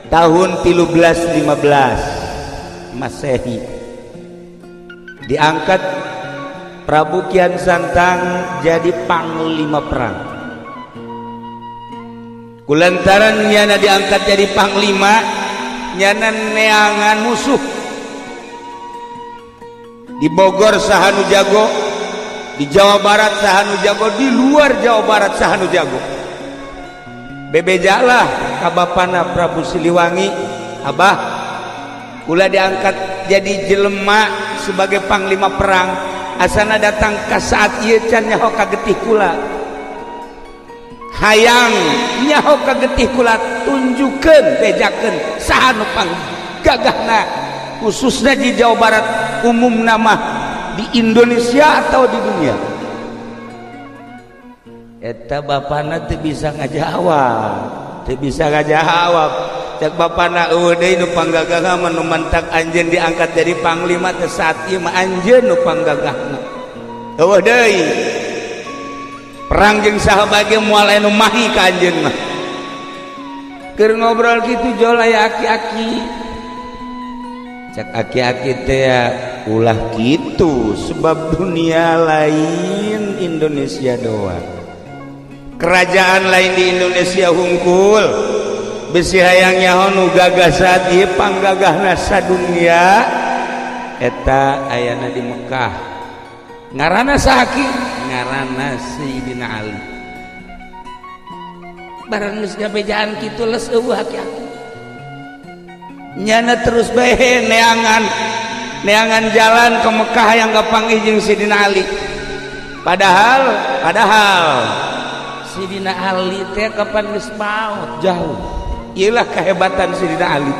Tahun 1315 Masehi diangkat Prabu Kian Santang jadi panglima perang. Kulantaran nyana diangkat jadi panglima, nyana neangan musuh di Bogor saha nu jago, di Jawa Barat saha nu jago, di luar Jawa Barat saha nu jago. Bebejalah ka bapana Prabu Siliwangi, "Abah, kula diangkat jadi jelema sebagai panglima perang, asana datang ke saat ieu can nyaho ka getih kula. Hayang nyaho ka getih kula, tunjukkeun, bejakeun saha nu panggagahna, khususnya di Jawa Barat, umum nama di Indonesia atau di dunia." Eta bapana teu bisa ngajawab, teu bisa ngajawab. Cek bapana, "Euweuh deui nu panggagahna mah. Nu mantak anjeun diangkat jadi panglima teh saat ieu mah anjeun nu panggagahna. Euweuh deui. Perang jeung saha bae moal aya nu mahi ka anjeun mah." Keur ngobrol kitu jol aya aki-aki. Cek aki-aki teh, "Ulah kitu, sebab dunia lain Indonesia doang, kerajaan lain di Indonesia hungkul. Bisi hayang nyaho nu gagah saat ieu, panggagahna sadunia eta ayana di Mekah. Ngaranna saha, Ki?" "Ngaranna Sayyidina Ali." Barang geus gabejaan kitu, les euweuh aki-aki. Nyana terus bae neangan neangan jalan ke Mekah yang kapanggih jeung Sayyidina Ali. Padahal padahal Sidina Ali teh kapan geus maot jauh. Iyalah kehebatan Sidina Ali.